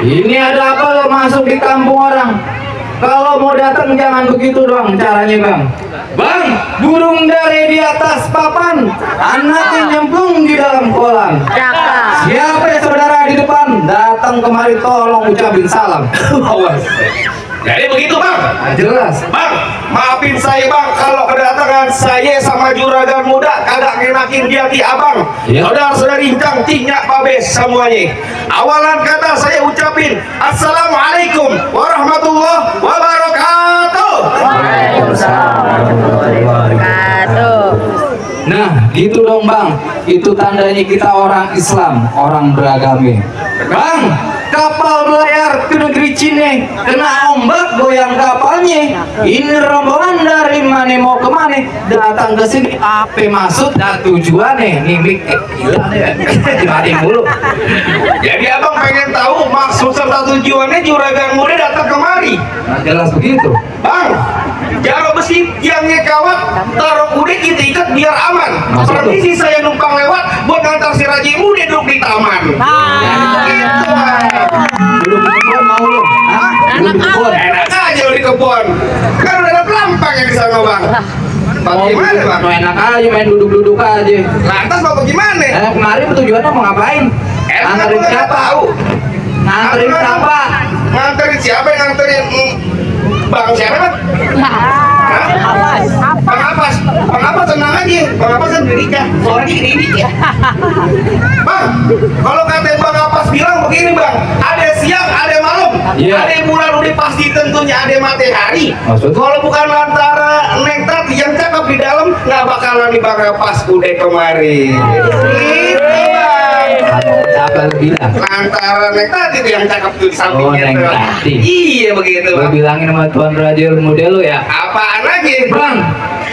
Ini ada apa lo masuk di kampung orang? Kalau mau datang jangan begitu dong caranya bang. Bang, burung dari di atas papan, anaknya nyemplung di dalam kolam. Siapa ya saudara di depan? Datang kemari tolong ucapin salam. Jadi begitu bang. Jelas. Bang, maafin saya bang kalau kedatangan saya sama juragan muda kagak ngenakin di hati abang. Ya. Saudara-saudari incang tinyak babes semuanya. Awalan kata saya ucapin Assalamualaikum warahmatullahi wabarakatuh. Nah, gitu dong bang. Itu tandanya kita orang Islam, orang beragama. Bang, kapal berlayar ke negeri Cina, kena ombak goyang kapalnya. Ini rombongan dari mana mau kemana? Datang ke sini, apa maksud dan tujuannya? Nih mikir, gila deh, dimati mulu. Jadi abang pengen tahu maksud serta tujuannya juragan muda datang kemari. Nah, jelas begitu. Bang, jarak besi yang ngekawat taruh kuda kita ikat biar aman. Maksud Permisi saya numpang lewat buat ngantar si Raji muda duduk di taman. Gitu bang. Duduk di kebun mau lu? Hah? Duduk di kebun. Enak aja lu di kebun. Kan udah ada pelampang yang di sana bang. Bagaimana bang? Mau enak aja main duduk-duduk aja. Lantas mau bagaimana? Kemarin tujuannya mau ngapain? Nganterin Nggak siapa? tahu. Nganterin siapa? Nganterin siapa yang nganterin? Bang siapa bang? Bang Apas, Bang Apas tenang aja. Bang Apas kan nikah, soalnya ini ya. Bang, kalau kata Bang Apas bilang begini bang, ada siang, ada malam, Iya. ada bulan udah pasti tentunya ada matahari. Maksud? Kalau bukan antara Neng Tati yang cakep di dalam, nggak bakalan di Bang Apas udah kemarin. Gitu bang. Siapa lu bilang? Antara Neng Tati tuh yang cakep tuh di sampingnya Neng tuh. Tati. Iya begitu Gue bang. bilangin sama Tuan Raja muda lu ya. Apaan lagi? Bang,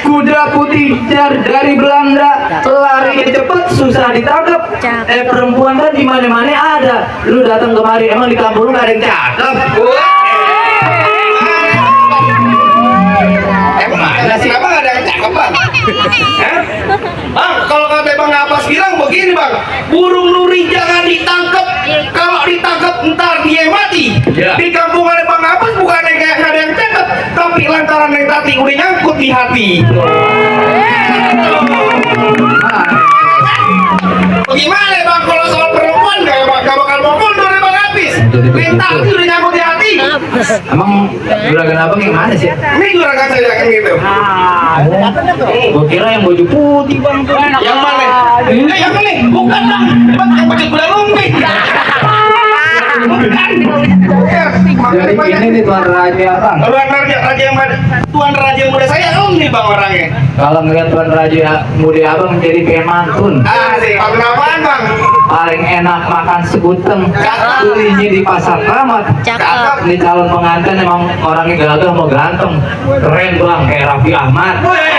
kuda putih dari Belanda, lari cepet susah ditangkap. Perempuan kan di mana-mana ada. Lu datang kemari emang di kampung lu gak ada yang cakep? Mana sih? Kenapa nggak ada yang cakep bang? Hah? Bang, kalau kata Bang Apas bilang begini bang, burung nuri jangan ditangkap. Kalau ditangkap ntar dia mati. Ya. Di kampung ada Bang Apas bukan yang kayak nggak ada yang cakep, tapi lantaran yang tadi udah nyangkut di hati. Bagaimana bang kalau soal perempuan nggak bakal mau mundur ya bang Apis? Minta udah nyangkut di hati. Emang juragan abang yang mana sih? Ini juragan saya yang gitu. Gua kira yang baju putih bang. Yang mana? Yang ini bukan bang. Bang yang baju kuda lumping. Bukan. Jadi ini nih Tuan Raja bang. Tuan Raja muda saya nih bang orangnya. Kalau ngeliat Tuan Raja muda abang jadi kayak mantun. Asik. Apaan bang? Paling enak makan seguteng. Belinya di pasar Keramat. Cakep. Ini calon pengantin emang orangnya gagah mau ganteng. Keren bang kayak Raffi Ahmad. Raffi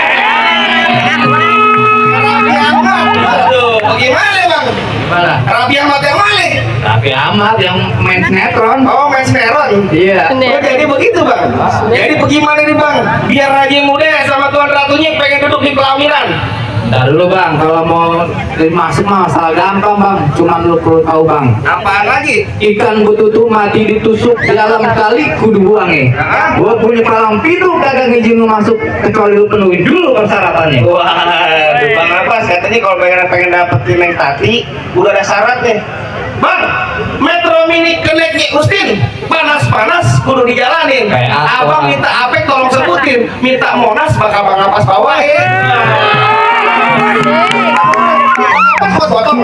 Ahmad. Aduh, bagaimana bang? Mana? Raffi Ahmad yang mana? Raffi Ahmad yang main sinetron. Oh, main sinetron. Iya. Oh, jadi begitu bang. Jadi bagaimana nih bang? Biar Raja muda sama Tuan Ratunya pengen duduk di pelaminan. Ntar dulu bang, kalau mau masuk mah masalah gampang bang. Cuman lu perlu tahu bang. Apaan lagi? Ikan betutu mati ditusuk dalam kali kudu buang ya. Gua punya palang pintu kagak ngizin lu masuk kecuali lu penuhin dulu persyaratannya. Wah, bang Abbas katanya kalau pengen dapetin Neng Tati udah ada syaratnya. Bang, Metro Mini Connect Ustin panas-panas kudu dijalanin. Kayak apa? Abang minta apek tolong sebutin. Minta Monas bakal Bang Abbas bawain. Buat gotong.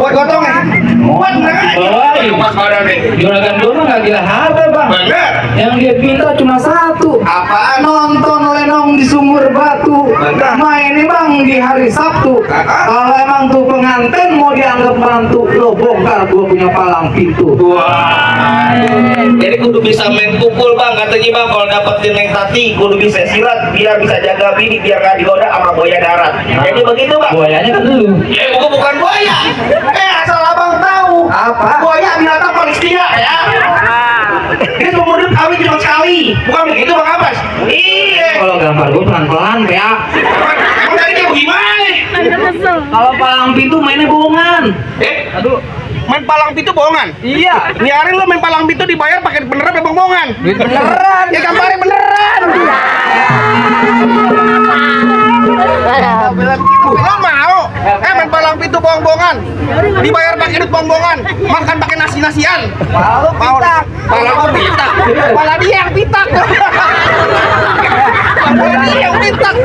Buat gotong ya. Buat Bawain. Mas badannya. Juragan gua mah nggak gila harta bang. Bener. Yang dia pinta cuma satu. Apaan? Nonton lenong di sumur batu. Bener. Main bang di hari Sabtu. Kalau emang tuh pengantin mau dianggap mantu, lo bongkar gua punya punya palang pintu. Wah. Jadi kudu bisa main pukul bang, katanya bang kalau dapetin Neng Tati kudu bisa silat biar bisa jaga bini biar nggak digoda sama buaya darat. Jadi begitu bang. Buayanya kan dulu. Ya bukan buaya. Asal abang tahu. Apa? Buaya binatang paling setia ya. Ini seumur hidup kawin cuma sekali. Bukan begitu bang Abbas. Iya. Kalau gambar gue pelan-pelan ya. Emang tadi kayak gimana? Kalau palang pintu mainnya bohongan. Aduh. Main palang pintu bohongan? Iya. Nih hari lu main palang pintu dibayar pakai beneran apa bohongan? Beneran. Ya gambarnya beneran. Lo mau? Main palang pintu bohong-bohongan. Dibayar pakai duit bohong-bohongan. Makan pakai nasi-nasian. Palu pitak. Pala lu pitak. Pala dia yang pitak. Pala dia yang pitak.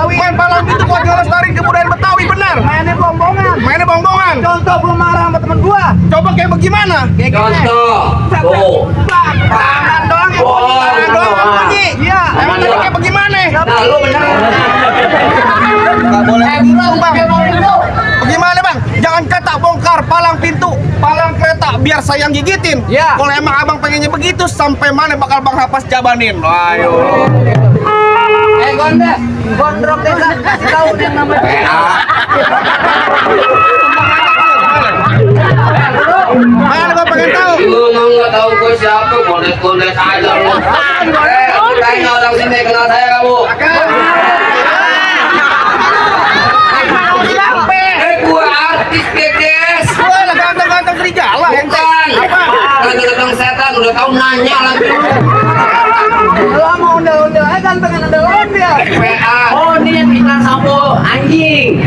Main palang pintu buat ngelestariin kebudayaan Betawi benar. Mainnya bohong-bohongan. Mainnya bohong-bohongan. Contoh belum marah sama temen gua. Coba kayak bagaimana? Contoh. Tuh. Tangan doang yang bunyi. Tangan doang yang bunyi. Iya. Emang tadi kayak bagaimana? Nah, lu bener. Nggak boleh gitu bang. Bagaimana bang? Jangan kata bongkar palang pintu, palang kereta biar saya yang gigitin. Ya. Kalau emang abang pengennya begitu, sampai mana bakal bang Hapas jabanin? Ayo. Gondes, gondrong desa, kasih tahu yang namanya PA. Mana gua pengen tahu? Lu mau nggak tahu gue siapa? Gondes-gondes aja lu. Tanya orang sini kenal saya kamu. Gue artis Geges. Gua lah ganteng-ganteng serigala. Bukan. Apa? Ganteng-ganteng setan udah tahu nanya lagi. Lu mau undel-undel aja gantengan undel-undel. PA. Oh ini yang iklan sampo anjing.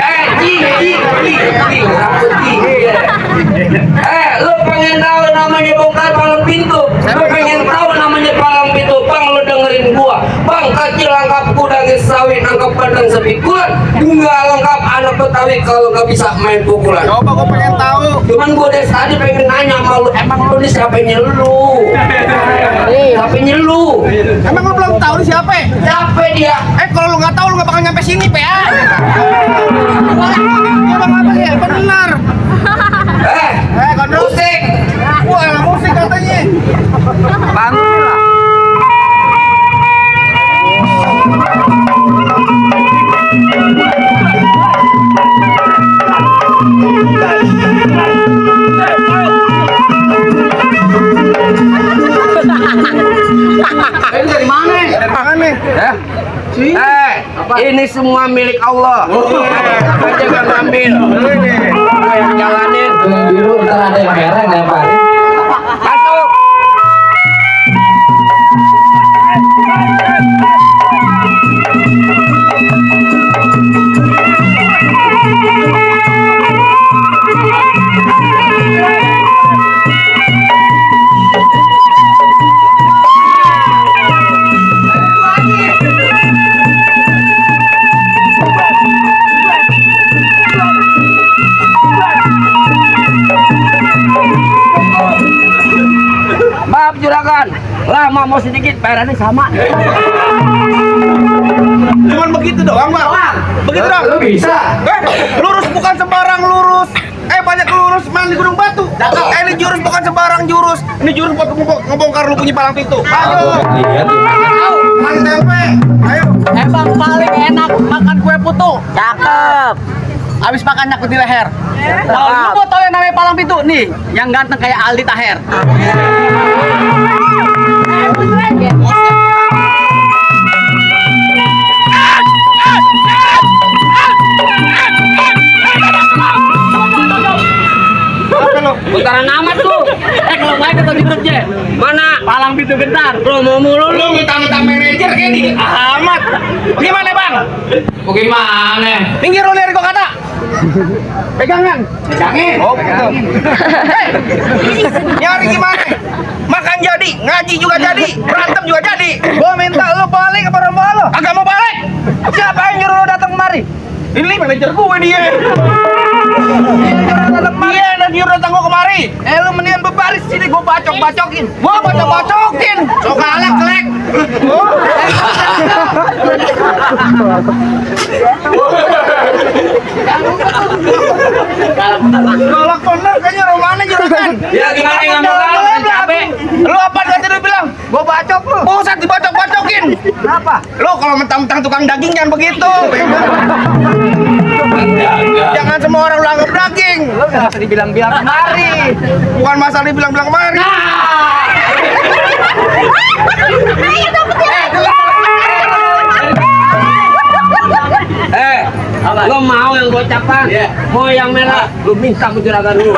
Lu pengen tahu namanya bongkar palang pintu? Lu pengen tahu namanya palang pintu? Bang, lu dengerin gua. Bang, kaki lengkap kuda sawit nangkep padang sepikulan. Nggak lengkap anak Betawi kalau nggak bisa main pukulan. Coba gua pengen tahu. Cuman gua dari tadi pengen nanya sama lu, emang lu ini siapanya lu? Siapanya lu? Emang lu belum tahu nih siapa? Siapa dia? Kalau lu nggak tahu lu nggak bakal nyampe sini, PA. Emang apa ya? Benar. Gondrong. Musik. Wah, musik katanya. Bantu lah. Ini dari mana? Dari mana nih? Ini semua milik Allah. Aja kan ambil. Yang jalanin. Biru ntar ada yang merah yang lemparin. Masuk. Maaf juragan, lama mau sedikit bayarannya sama. Cuman begitu doang, Bang. Begitu doang. Lu bisa. Lurus bukan sembarang lurus. Banyak lurus main di Gunung Batu. Ini jurus bukan sembarang jurus. Ini jurus buat ngebongkar lu punya palang pintu. Ayo. Main tempe. Ayo. Emang paling enak makan kue putu. Cakep. Habis makan nyakut di leher. Kalau lu mau tahu yang namanya palang pintu nih, yang ganteng kayak Aldi Taher. Putaran amat tuh. Kalau main ketemu jurusnya. Mana? Palang pintu bentar. Promo mulu Lu minta manajer kayak di amat. Gimana, Bang? Bagaimana? Minggir lu dari gua kata. Pegangan. Pegangin. Oh, pegangin. Nyari gimana? Makan jadi, ngaji juga jadi, berantem juga jadi. Gua minta lu balik apa rumah lu? Agak mau balik. Siapa yang nyuruh lu datang kemari? Ini manajer gue dia. Iya, dan nyuruh datang gua kemari. Lu mendingan berbaris sini gua bacok-bacokin. Gua bacok-bacokin. Sok kelek. Galak gua. Lo kalau mentang-mentang tukang daging jangan begitu. Penjaga. Jangan semua orang lu anggap daging. Lo nggak usah dibilang-bilang kemari. Bukan masalah dibilang-bilang kemari. Lo mau yang gocapan? Mau yang merah? Lu minta ke juragan lu.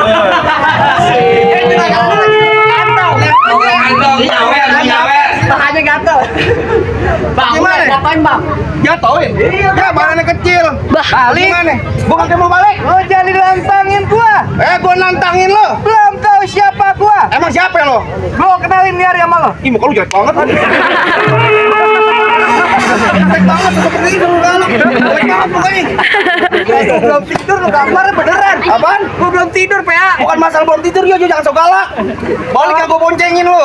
Makanya gatel. Bang, Gimana? ngapain bang? Jatuhin. Ya bahannya kecil. Balik. Gimana? Gua kagak mau balik. Oh jadi lantangin gua. Gua nantangin lo. Belum tahu siapa gua. Emang siapa lo? Gua kenalin nih hari sama lo. Ih, muka lu jelek banget. Jelek banget seperti itu muka lu. Jelek banget mukanya. Gua belum tidur lu kamarnya beneran. Apaan? Gua belum tidur PA. Bukan masalah belum tidur ya, jangan sok galak. Balik ya gua boncengin lu.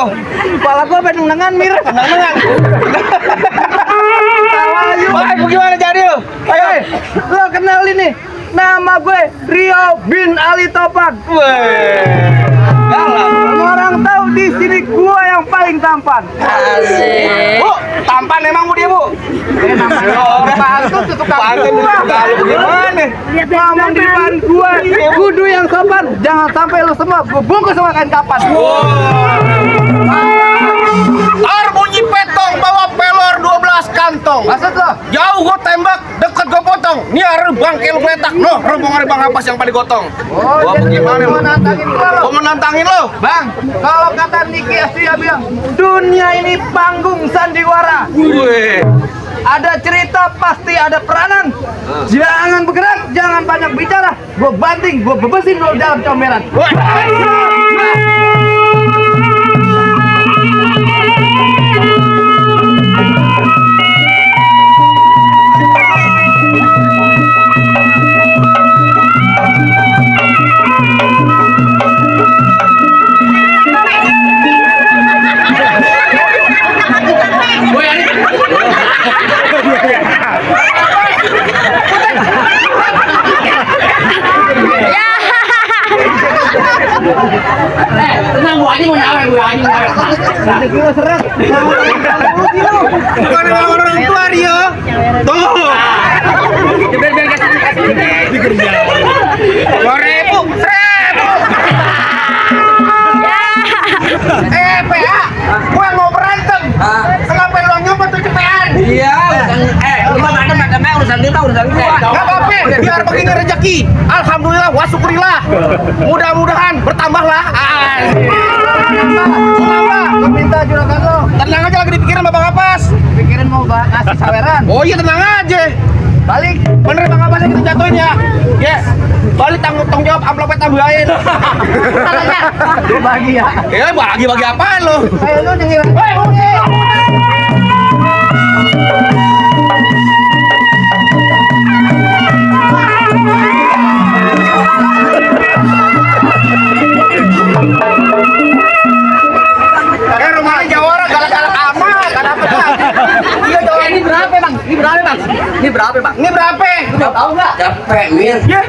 Kepala gua benang-benangan mir. Tenang. Baik, gimana jadi lu? Ayo. Lo kenalin nih. Nama gue Rio bin Ali Topan. Semua orang tahu di sini gua yang paling tampan. Bu, tampan emang bu dia bu. Pantun tutup Pantun kalau gimana? Ngomong di depan gua, kudu yang sopan. Jangan sampai lu semua gua bungkus sama kain kapan. Ar bunyi petong bawa pelor 12 kantong. Maksud lo? Jauh gua tembak, deket gua potong. Nih ada bangkel peletak. Noh, rombongan bang apa yang pada gotong. Gua bagaimana lu? Nantangin gua lo. Gua menantangin lo. Bang, kalau kata Niki Astria bilang, dunia ini panggung sandiwara. Wih. Ada cerita, pasti ada peranan. Jangan bergerak, jangan banyak bicara. Gua banting, gua bebesin lo dalam comberan. Tenang, Bu Haji mau nyawer, Bu Haji mau nyawer. Gua seret. Bukan orang tua dia. Tuh. Biar kasih Seribu. PA, gua mau berantem. Kenapa lo nyopot tuh cepetan? Iya, Lu mah madem urusan dia mah urusan gua. Gak apa-apa, biar begini rezeki. Alhamdulillah, wa syukurillah. Mudah-mudahan bertambahlah. Gua minta juragan lo. Tenang aja lagi dipikirin sama Bang Apas. Pikirin mau ngasih saweran. Oh iya tenang aja. Balik. Bener Bang Apas yang kita jatuhin ya. Ya. Balik tanggung jawab amplopnya tambahin. Gua bagi ya. Ya bagi-bagi apaan lo? Ayo lu dengerin. Rumahnya Jawara galak-galak amat. Kenapa? Iya Jawara. Ini berapa, Bang? Ini berapa, Bang? Ini berapa, Bang? Ini berapa? Udah tahu enggak? Capek, Mir. Ya.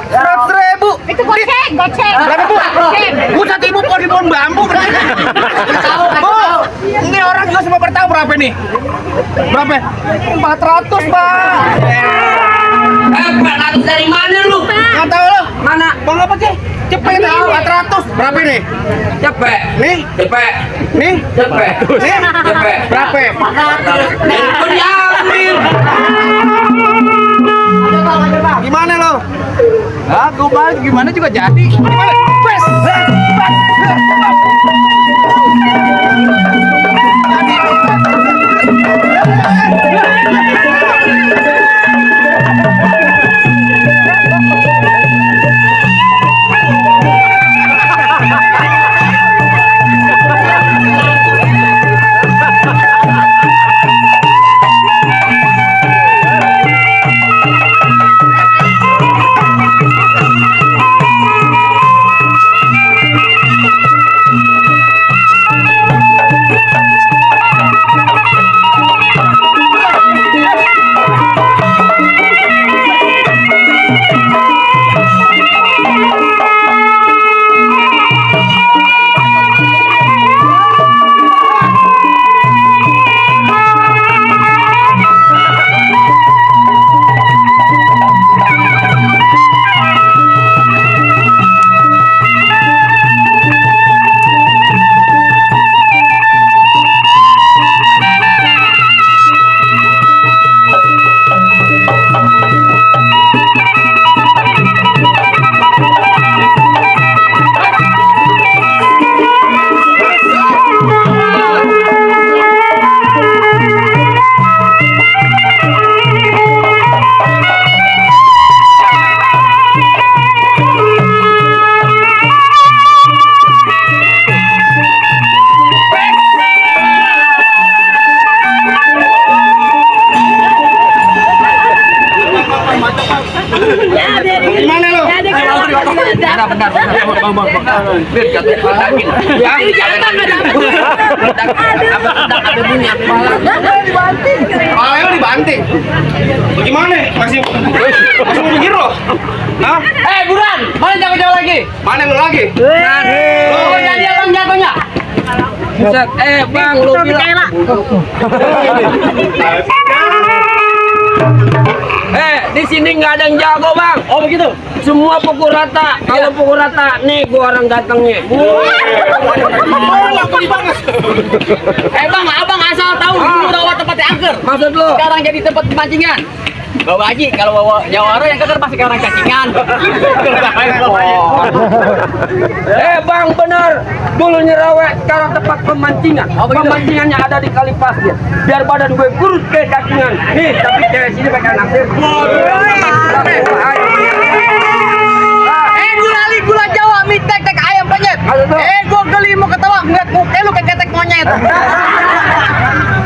100.000. Itu goceng. Berapa bu? Goceng. Buset ibu kok di pohon bambu. Tahu, Bu, ini orang juga semua bertahu berapa nih? Berapa? 400 Pak. 400 dari mana lu? Nggak tahu lo? Mana? Bang apa sih? Cepet tahu 400. Berapa nih? Cepet. Nih, Cepet. nih, Cepet. nih. Cepet. Berapa? Kau diambil. Gimana lo? Ah, gua balik gimana juga jadi. Gimana? Bes. Gimana lu? Kepala lu dibanting. Bagaimana? Masih mau begir lo? Hah? Buruan, mana jago-jago lagi? Mana lu lagi? Oh, jadi abang jagonya. Buset, bang, lu bilang. Di sini nggak ada yang jago, bang. Oh begitu. Semua pukul rata. Kalau pukul rata, nih gua orang gantengnya. Bang, abang asal tahu dulu rawa tempatnya angker. Maksud lu? Sekarang jadi tempat pemancingan. Bawa Haji, kalau bawa Jawara yang keker pasti ke orang cacingan. Bang, bener. Dulunya rawe, sekarang tempat pemancingan. Pemancingannya ada di kali pasir. Biar badan gue kurus kayak cacingan. Nih, tapi cewek sini pakai naksir. Gula Jawa, mie tek ayam penyet. Gua geli mau ketawa ngeliat muka lu kayak ketek monyet.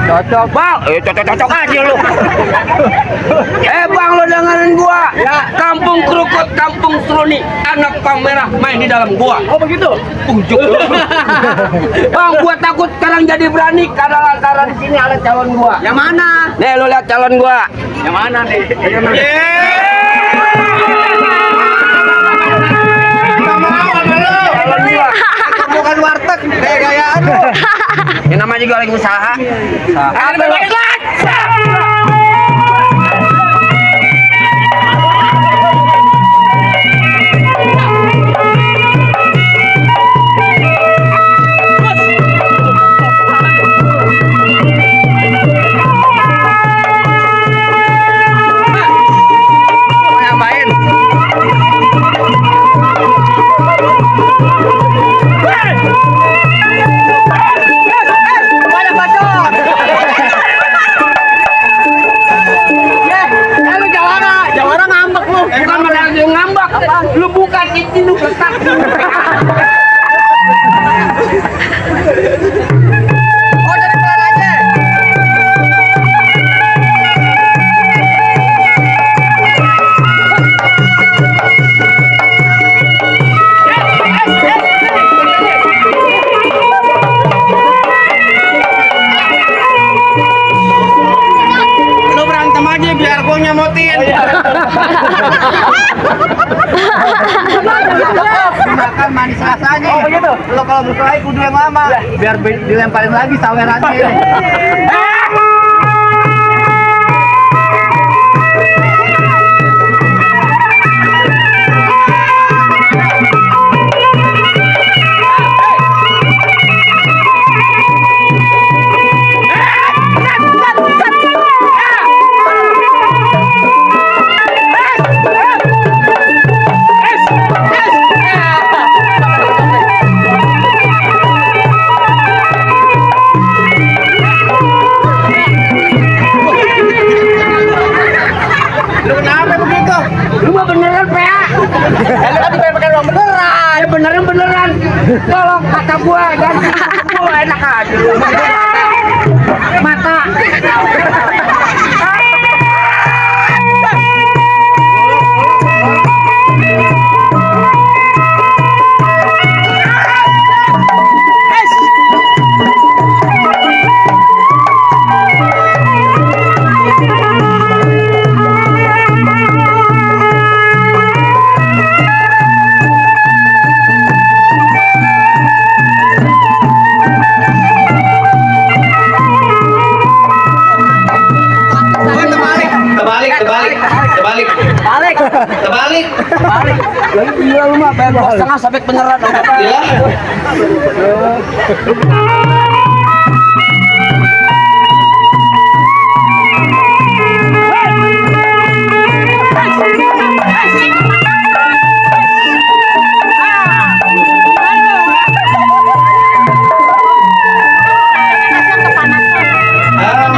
Cocok, bang. Cocok aja lu. Bang, lo dengerin gua. Kampung Krukut, Kampung Seruni, anak pang merah main di dalam gua. Oh begitu. Ujuk lu. Bang, gua takut sekarang jadi berani karena lantaran di sini ada calon gua. Yang mana? Nih, lu lihat calon gua. Yang mana nih? Calon gua. Bukan warteg, kayak gayaan lu. Yang namanya juga lagi usaha. Lu buka cincin lu letak. Oh dari pelan aja. Lu berantem aja biar gua nyamotin. Makan manis rasanya. Oh begitu. Lo kalau berkelahi kudu yang lama. Biar dilemparin lagi sawerannya. Lu kenapa begitu? Lu mah beneran, PA. Lu kan pengen pakai uang beneran. Ya beneran. Kalau kata gua ganti gua enak aja lu. Mata. Terbalik. Lagi gila lu mah bayar 2,5 sampai beneran. Ya.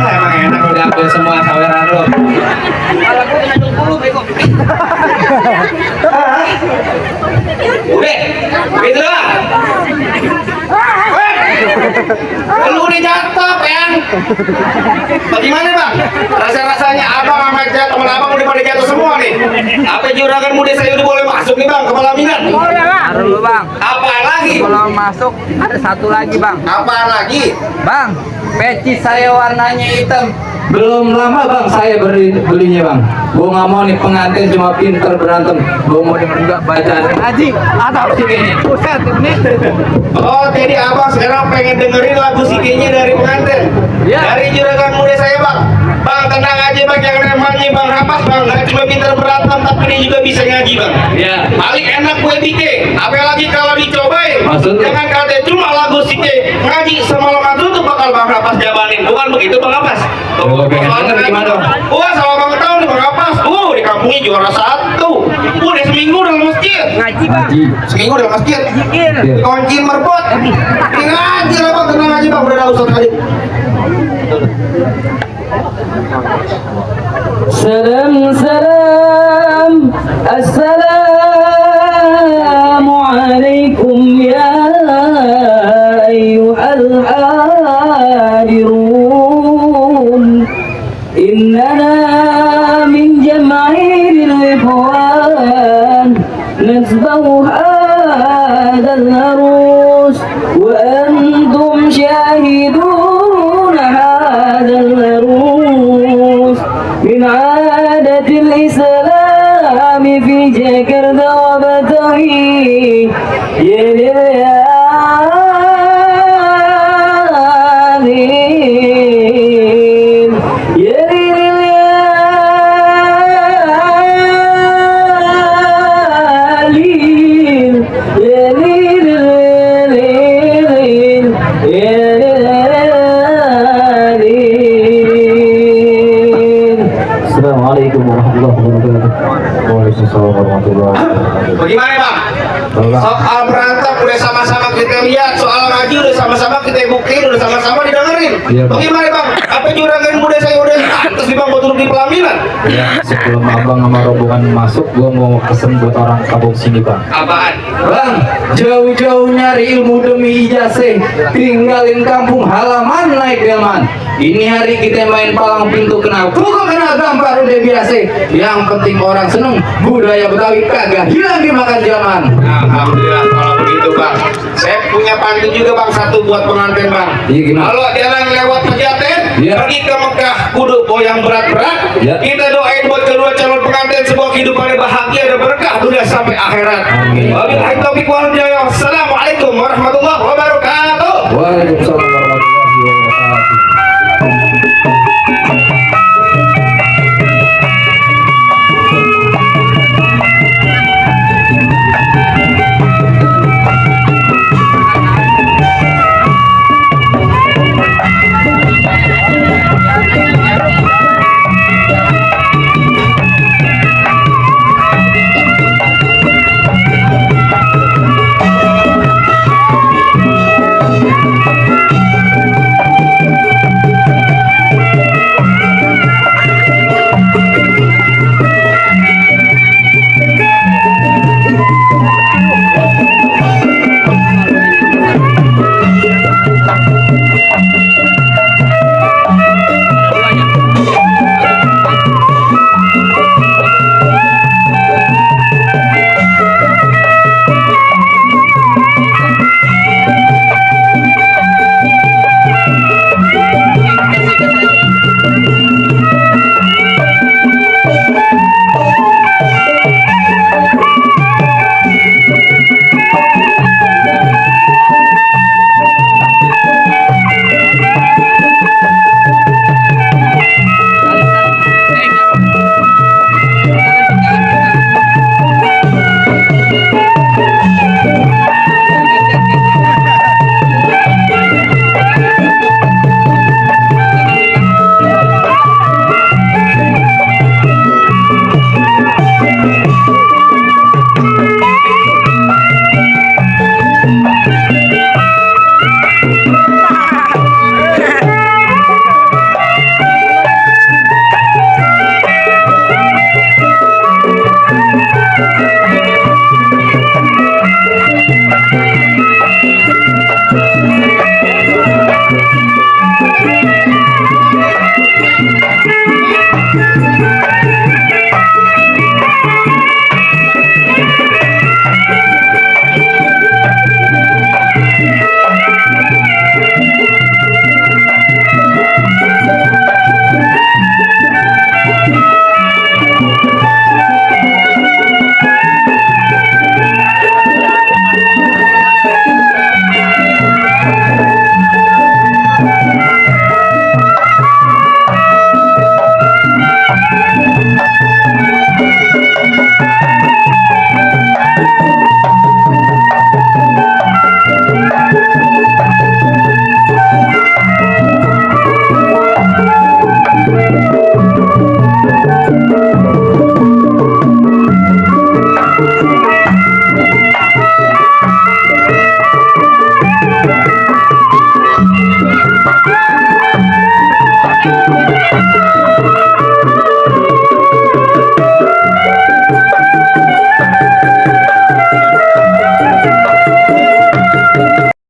Emang enak udah ambil semua saweran lu. Kalau gua kena 20 bego. Udah, gitu doang. Lu udah jatuh, Peng. Bagaimana bang? Rasa-rasanya abang sama teman abang udah pada jatuh semua nih. Apa juragan muda saya udah boleh masuk nih bang ke pelaminan? Taruh dulu bang. Apa lagi? Kalau masuk ada satu lagi bang. Apa lagi? Bang, peci saya warnanya hitam. Belum lama bang saya belinya bang. Gua nggak mau nih pengantin cuma pinter berantem. Gua mau denger juga bacaan Haji, atap sini. Buset, ini. Oh jadi abang sekarang pengen dengerin lagu sikenya dari pengantin? Iya. Dari juragan muda saya bang. Bang tenang aja bang, jangan namanya bang Rapas bang. Gak cuma pinter berantem tapi dia juga bisa ngaji bang. Iya. Paling enak gue bikin. Apalagi kalau dicobain. Maksudnya? Jangan kata cuma lagu sike ngaji semalam itu tuh bakal bang Rapas jabanin. Bukan begitu bang Rapas? Kalau pengen denger gimana, Bang? Wah sama bang tahu nih bang Rapas. Di kampungnya juara 1. Udah seminggu dalam masjid. Ngaji bang. Haji. Seminggu dalam masjid. Zikir. Iya. Kunci merbot. Ngaji lah bang, tenang aja bang. Udah ada ustaz kali. سلام سلام السلام عليكم يا أيها الحاضرون إننا من جمعين الإخوان نسبه هذا العروس وأنتم شاهدون هذا العروس من عادة الإسلام في جاكرتا وبتغي يليل Assalamualaikum warahmatullahi wabarakatuh. Waalaikumsalam warahmatullahi wabarakatuh. Bagaimana bang? Bang. Soal berantem udah sama-sama kita lihat, soal ngaji udah sama-sama kita buktiin, udah sama-sama didengerin. Iya, Bang. Bagaimana bang? Apa juragan muda saya udah pantas di bang buat duduk di pelaminan? Ya, sebelum abang sama rombongan masuk, gua mau pesen buat orang kampung sini bang. Apaan? Bang, jauh-jauh nyari ilmu demi ijazah, tinggalin kampung halaman naik delman. Ini hari kita main palang pintu kenal, pukul kena gampar udah biasa. Yang penting orang seneng, budaya Betawi kagak hilang dimakan zaman. Alhamdulillah kalau begitu bang. Saya punya pantun juga bang satu buat pengantin bang. Iya, gimana? Kalau jalan lewat Pejaten, Iya. pergi ke Mekah, kudu yang berat-berat. Iya. Kita doain buat kedua calon pengantin semoga kehidupannya bahagia dan berkah dunia sampai akhirat. Amin. Wabillahi taufiq wal hidayah. Assalamualaikum warahmatullahi wabarakatuh. Waalaikumsalam.